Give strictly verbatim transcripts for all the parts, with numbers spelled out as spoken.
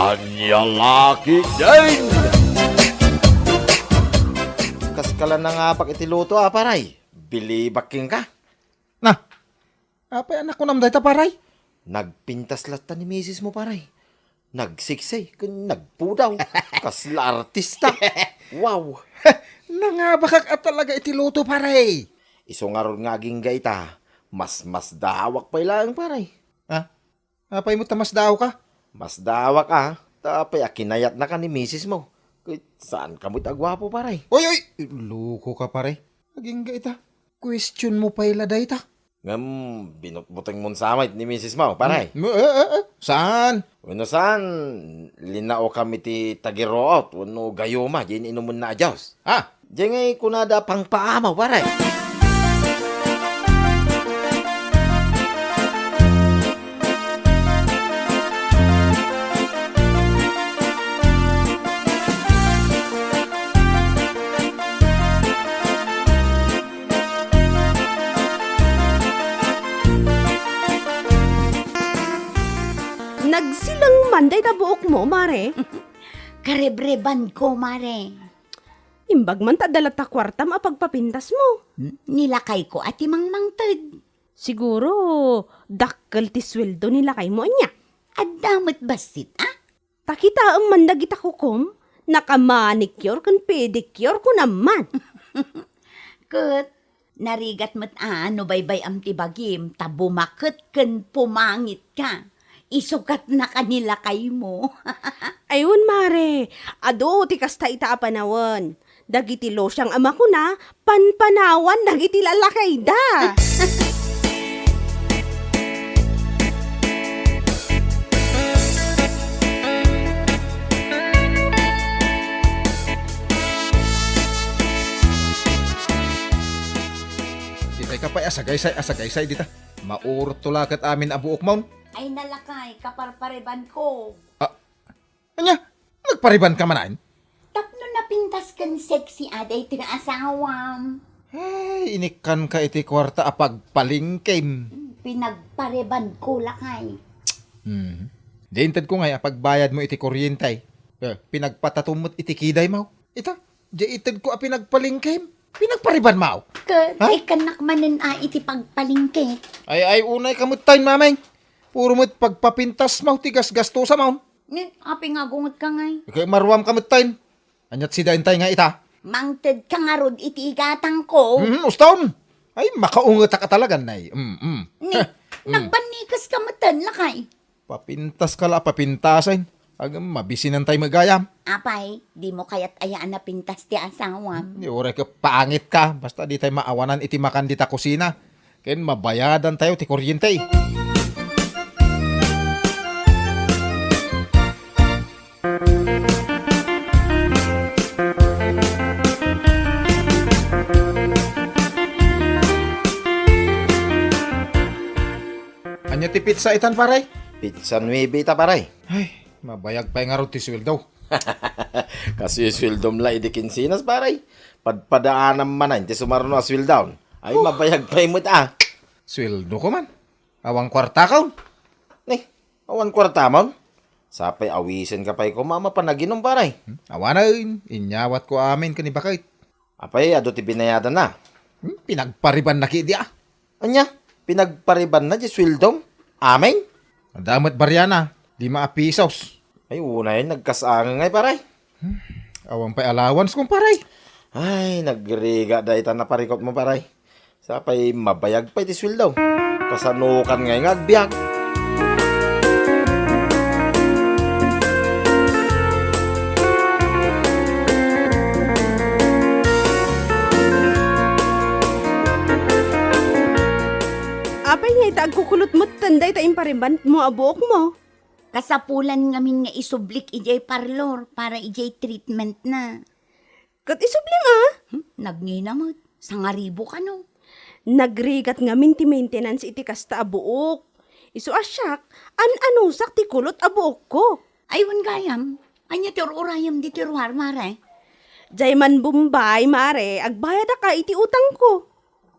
Ania la ketdin? Kaskala nangabak iti luto a, paray. Bilibak kenka. Na, apay a nakunam dayta, paray? Nagpintas latta ni misis mo, paray. Nagseksi ken nagpudaw. Kasla artista. Wow. Nangabakak a talaga iti luto, paray. Isu ngarud nga agingga ita, mas masdaawak pay laeng, paray. Ha? Apay met ta masdaawka? Masdaawak a, ta apay a kinayatnaka ni misis mo. Ket saanka met a guapo, paray. Oy, oy! Loko ka, paray. Agingga ita. Question mo pay la dayta. Ngem binutbuteng mon sa met ni misis mo, paray. Mm, eh, eh, eh, saan? Wenno saan, linaokam iti tagiruot wenno gayuma, diay inumenna a juice. Ah, diay ngay kunada pangpaamaw, paray. Nagsileng man dayta buokmo, mare. Karebrebanko, mare. Imbag man ta adda latta kuartam a pagpapintasmo. Nilakayko a ti mangmangted. Siguro, dakkel ti sueldo ni lakaymo, ania? Adda met bassit, a? Ta kitaem man dagita kukom, naka-manicure ken pedicure, kunam man. Ket narigat met a no baybay-am ti bagim ta bumaket ken pumangitka. Isu ket naka ni lakaymo. Ay wen, mare, adu ti kasta ita a panawen. Dagiti losiang a makuna, panpanawan dagiti lalakayda. Kitayka pay a sagaysay a sagaysay dita. Maurotto la ket amin a buokmon. Ay nalakay, kaparparebanko. Ah, Ania? Nagpariban ka manen? Tapno napintas ken sexy a daytoy nga asawam. Ay, inikkanka iti kuarta a pagpalingkem. Pinagparibanko lakay. Hmm. Di intedko ngay a pagbayadmo iti kuryente. Eh, pinagpatatom met iti kidaymo. Ita, di itedko a pinagpalingkem. Pinagparibanmo. Ket Ha? Ay kannak manen a iti pagpalingke. Ay, ay, unay ka met tayo, mamay. Puro met pagpapintasmo ti gasgastusam. Ni, apay nga agungetka ngay? Ikay maruamka metten. Aniat si Dayntay nga ita? Mangtedka ngarud iti igatangko. Mhm, uston. Ay, makaungetak a talagan, nay. Mm, mm. Ni, Mm. Nagbannikes ka metten, lakay. Papintas ka la, papintasen. Agam, mabisinantay met gayam. Apay, dimo kayat aya a napintas ti asawam? Di uray ket pangit ka. Basta ditay maawanan iti makan dita kusina. Ken mabayadantayo ti kuryente. Ania ti petsa itan, pare? Petsa nuebe ita, pare. Ay, mabayag pay ngarud ti sueldo. Kasusueldom la idi kinsenas, pare. Padpadaanam manen ti sumarno a sueldaon. Ay, Oh. Mabayag pay met, a. Sueldoko man. Awan kuartakon. Ni, awan kuartamon? Sapay awisenka pay koma a mapanaginum, pare. Hmm, awanen, inyawatko amin ken ni baket. Apay, adu ti binayadanna? Hmm, pinagparibanna ketdi, a. Ania? Pinagparibanna ti sueldom? Amin? Adda met bariana, lima a pisos. Ay, unay, nagkas-angay, pare. Hmm, awan pay allowance, kumpare. Ay, nagrigat dayta naparikutmo, pare. Sapay mabayag pay ti sueldo. Kasanokan ngay nga agbiag? Apay nga ita agkukulot metten dayta imparibanmo a buokmo? Kasapulan ngamin nga isublik idiay parlor para idiay treatment na. Ket isublim a? Hmm, nagngina met. Sangaribo kano. Nagrigat ngamin ti maintenance iti kasta a buok. Isu a siak, an-anusak ti kulot a buokko. Ay, wen gayam. Ania ti ur-urayem ditoy ruar, mare? Jay man Bombay, mare, agbayadaka iti utangko.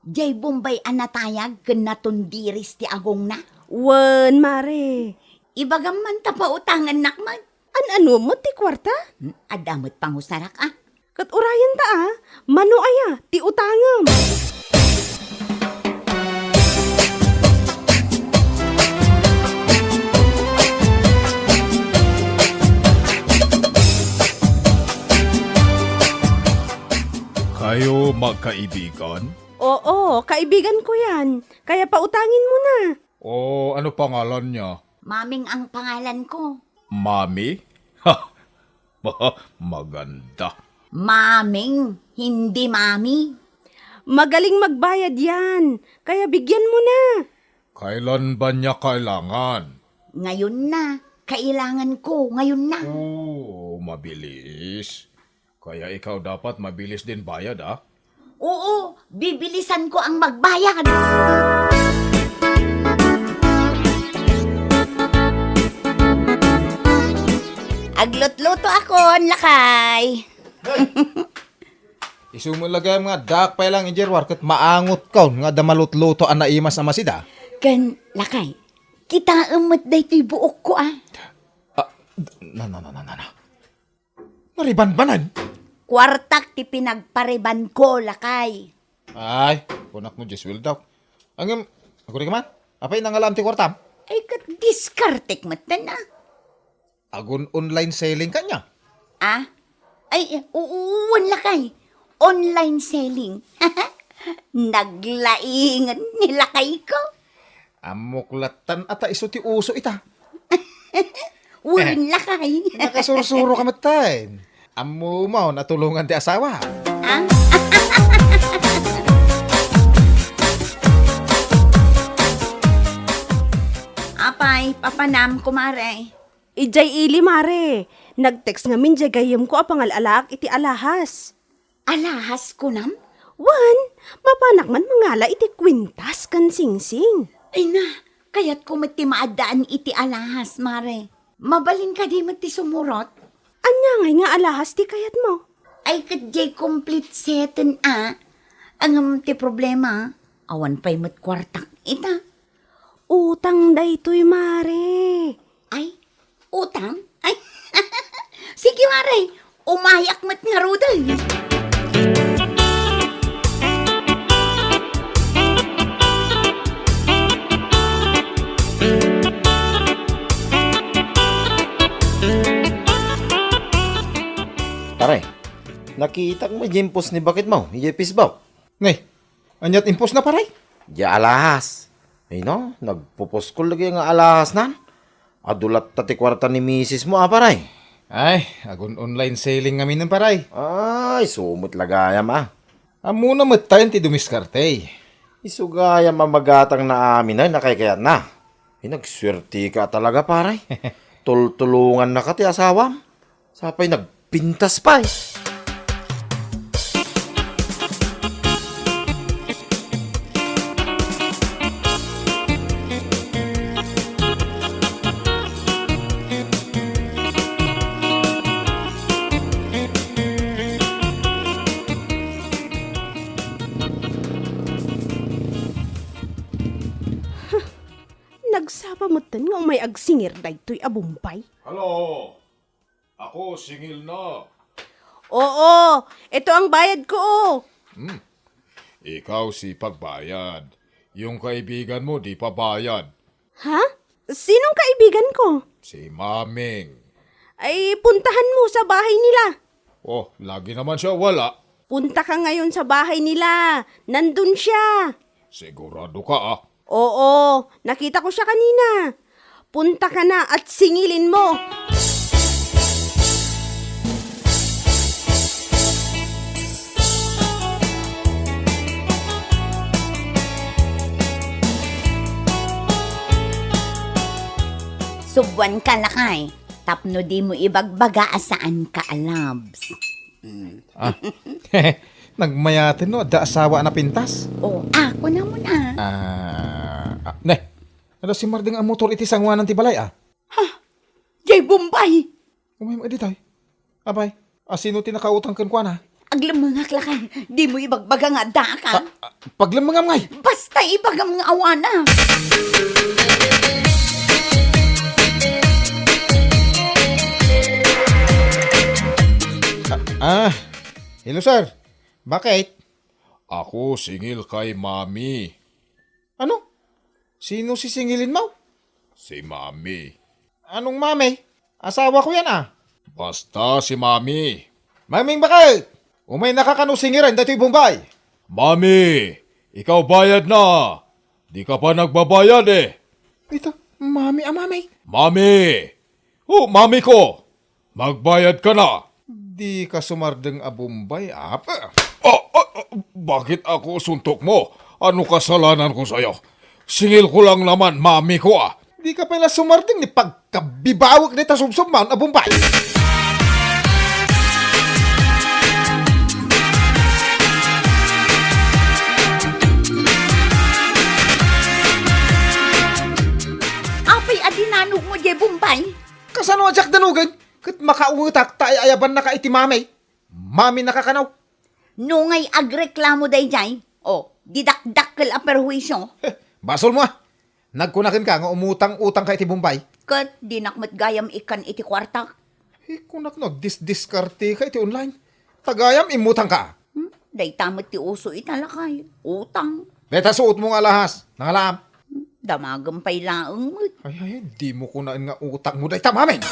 Jay Bombay a natayag ken natundiris ti agongna? Wen, mare. Ibagam man ta pautangennak met. An-ano met ti kuarta? Adda met pangusarak, a. Ket urayen ta, a. Mano aya ti utangem? Kayo magkaibigan? Oo, kaibigan ko yan. Kaya pautangin mo na. O, ano pangalan niya? Maming ang pangalan ko. Mami? Ha! Maganda. Maming, hindi mami. Magaling magbayad yan. Kaya bigyan mo na. Kailan ba niya kailangan? Ngayon na. Kailangan ko ngayon na. Oo, mabilis. Kaya ikaw dapat mabilis din bayad, a. Oo, bibilisan ko ang magbayad. Aglutluto akon, lakay. Isu met lagayam nga addaak pay lang idiay ruar ket maangotkon nga adda malutluto a naimas a masida. Ken, lakay, kitaem met daytoy buokko, a. Ah, na, na, na, na, na, na. Maribanbanan? Kuartak ti pinagparibanko, lakay. Ay, kunak no Jesuel daw. Ngem, aguri ka man? Apay nangalaam ti kuartam? Ay, ket diskartek metten, a. Agun online selling kaniak? A? Ay, u-, wen, lakay. Online selling. Naglaingen ni lakayko. Ammok lattan a ta isu ti uso ita. Wen, lakay. Nakasursuro ka metten. Ammom a natulongan ti asawa. A? Apay, papanam, kumare? Idiay ili, mare. Nag-text ngamin diay gayyemko a pangal-alaak iti alahas. Alahas, kunam? Wen, mapanak man mangala iti kwintas ken singsing. Ay na, kayatko met ti maaddaan iti alahas, mare. Mabalin kadi met ti sumurot? Ania ngay nga alahas ti kayatmo? Ay, ket diay complete seten, a. Ngem ti problema, awan pay met kuartak ita. Utang daytoy, mare. Ay, utang? Ay, sige, mare. Umayak met ngaruden. Pare, nakitak met diay impos ni baketmo idiay Facebook. Nay, ania ti impos na, pare? Diay alahas. Ay no, nagpupuskol lagi nga alahas nan. Adu latta ti kuarta ni misis mo, a, pare. Ay, agun online selling ngamin, pare. Ay, isu met lagayam, a. Ammona met tayen ti dumiskarte. Isu gayam a magatang na amin ay nakaykayatna. Ay, nagsuertika talaga, pare. Tultulongannaka ti asawam. Sapay nagpintas pay. Nagsapa metten nga umay agsingir daytoy a Bombay. Hello! Ako, singil na. Oo, ito ang bayad ko, oh. Hmm. Ikaw si pagbayad. Yung kaibigan mo, di pa bayad. Ha? Sinong kaibigan ko? Si Maming. Ay, puntahan mo sa bahay nila. Oh, lagi naman siya wala. Punta ka ngayon sa bahay nila. Nandun siya. Sigurado ka, ah? Oo, nakita ko siya kanina. Punta ka na at singilin mo. Subwan ka, lakay, tapno di mo ibagbaga a saan ka a loves. Mm. Ah. Nagmayaten no adda asawa a napintas? Oh, ako na muna. Ah, ah, ne. Ano si Marding a motor iti sanguanan ti balay, ah? Ha? Jay Bombay! Umay mo ditoy. Abay, asino ti nakautang kenkuana? Aglemmengak, lakay. Di mo ibagbaga nga adda ka? Ah, ah, paglemmengam ngay. Basta ibagam nga awana. Ah, hello, sir. Bakit? Ako singil kay Mami. Ano? Sino sisingilinmo? Si Mami. Anong Mami? Asawako yan, ah. Basta si Mami. Maming, bakit? Umaynaka kano singiren daytoy Bombay? Mami, ikaw bayad na. Di ka pa nagbabayad eh. Ito, Mami, ah, Mami. Mami! Oh, Mami ko! Magbayad ka na! Di ka sumardeng a Bombay, ah. Ah, ah, ah, bakit ako suntok mo? Ano kasalanan ko sa'yo? Singil ko lang naman, Mami ko, ah. Di ka pala sumardeng ni pagkabibawek dita subsubman a Bombay. Apay a dinanogmo diay Bombay? Kasano a diak danogen? Ket makaungetak ta ay-ayabannaka iti Mami. Maminaka kano. No ngay agreklamo daydiay, o, didakdakkel a perhuisio. Heh, basolmo, ah. Nagkuna kenka nga umutang-utangka iti Bombay. Ket dinak met gayam ikkan iti kuartak. Eh, kunak no, agdisdiskarteka iti online. Ta gayam immutangka. Hmm? Dayta met ti uso ita, lakay. Utang. Dayta suotmo nga alahas, nangalaam. Damagem pay laeng met. Ay, ay, ay, dimo kunaen nga utangmo dayta, Maming!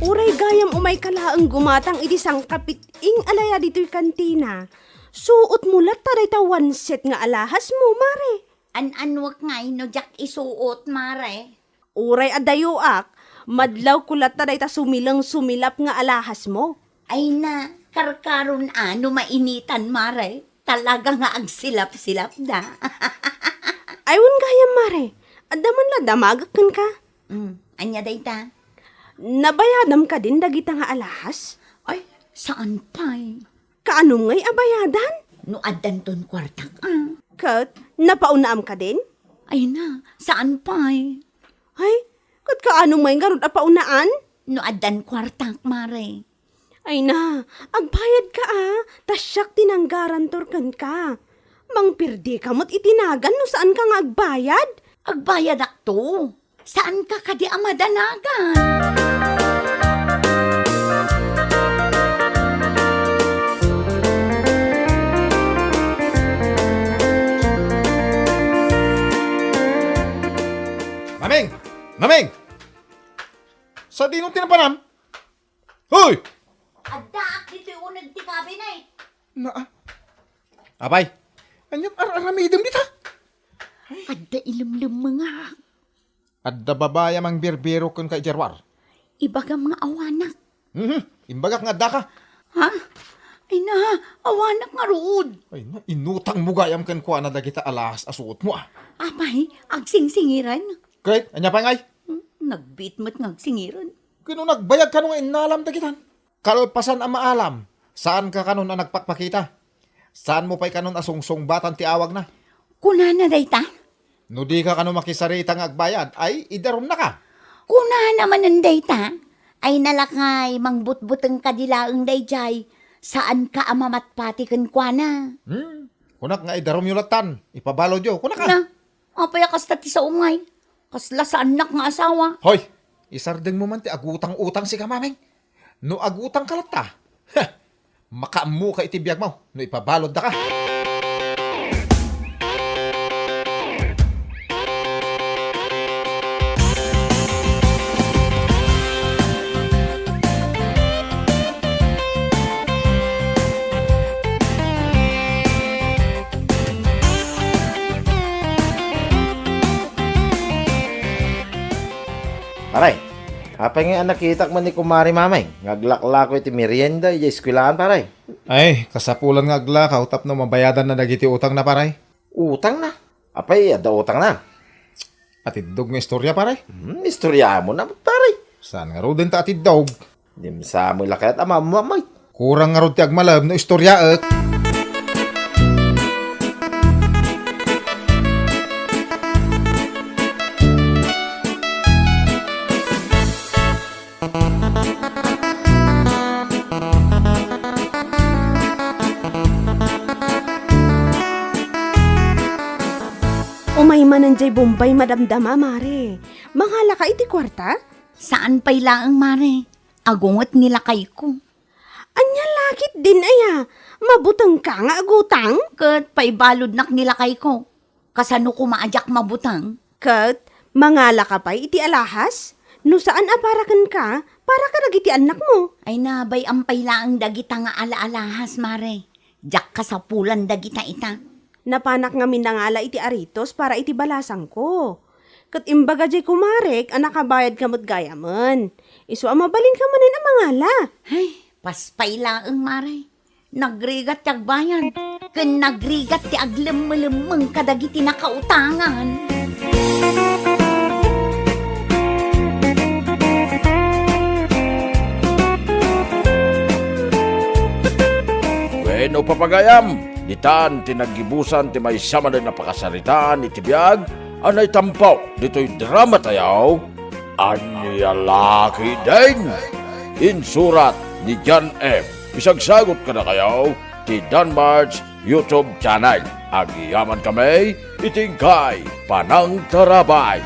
Uray gayam umayka laeng gumatang iti sangkapit-ing a laya ditoy kantina, suotmo latta dayta one set nga alahasmo, Mare. An-annuek ngay no diak isuot, Mare. Uray adayoak, madlawko latta dayta sumileng-sumilap nga alahasmo. Ay na, karkaron a no mainitan, Mare. Talaga nga agsilap-silapda. Ay, wen gayam, Mare. Adda man la damagek kenka. Mm, ania dayta? Nabayadam kadin dagita nga alahas? Ay, saan pay. Kaanom ngay a bayadan? No addanton kuartak, ah. Ket napaunnaam kadin? Ay na, saan pay. Ay, ket kaanom ngay ngarud a paunaan? No addan kuartak, Mare. Ay na, agbayadka, ah, ta siak ti nanggarantor kenka. Mangperdeka met iti nagan no saanka nga agbayad. Agbayadakto. Saanka kadi a madanagan? Maming! Maming! Sadino ti napanam? Hoy! Addaak ditoy uneg ti kabinet. Na, ah. Apay, ania't ar-aramidem dita? Adda ilemlemmengak. Adda babai a mangbirbiro kenka idiay ruar. Ibagam nga awanak. Mhm, imbagak nga addaka. Ha? Ay na, awanak ngarud. Ay na, inutangmo gayam kenkuana dagita alahas a suotmo, ah. Apay, agsingsingiran? Ket, ania pay ngay? Hmm, nagbiit met nga agsingiran. Ket no nagbayag kano nga innalam dagitan? Kalpasan a maalam, saanka kanon a nagpakpakita. Saanmo pay kanon a sungsungbatan ti awagna. Kunana dayta? No dika kano makisarita nga agbayad, ay idarumnaka. Kunana manen dayta? Ay nalakay, mangbutbuteng kadi laeng daydiay. Saanka a mamatpati kenkuana. Hmm, kunak nga idarumyo lattan, ipabalodyo, kunaka. Na, apay a kasta ti saom ngay? Kasla saannak nga asawa. Hoy, isardengmo man ti agutang-utang sika, Maming. No agutangka latta, heh, makaammoka iti biagmo no ipabaloddaka. Pare, apay ngay a nakitak man ni Kumare Mamay nga aglaklako iti merienda idiay eskuelaan, pare? Ay, kasapulan nga aglakaw tapno mabayadanna dagiti utangna, pare. Utangna? Apay, adda utangna? Atiddog nga istorya, pare. Hmm, istoryaamon, pare. Saan ngaruden ta atiddog? Dimsa mo la kayat a mamamay. Kurang ngarud ti agmalem no istoryaek. Ay, Bombay, madamdama, mare. Mangalaka iti kuarta? Saan pay laeng, mare. Agunget ni lakayko. Ania la ketdin aya? Mabutengka nga agutang? Ket paibaludnak ni lakayko. Kasano koma a diak mabuteng? Ket mangalaka pay iti alahas? No saan a para kenka, para kadagiti annakmo. Ay, nabay-am pay laeng dagita nga ala-alahas, mare. Diak kasapulan dagita ita. Napanak ngamin nangala iti aritos para iti balasangko. Ket imbaga diay kumarek a nakabayadka met gayamen. Isu a mabalinka manen a mangala. Ay, paspay laeng, mare. Nagrigat ti agbayad, ken nagrigat ti aglemmelemmeng kadagiti nakautangan. Wenno, papagayam, ditan ti naggibusan ti maysa manen a pakasaritaan iti biag a naitampo ditoy drama tayo, Ania la ketdin? Insurat ni John M. Isagsagut kadakayo ti Danmar's YouTube channel. Agyamankami iti inkay panangtarabay.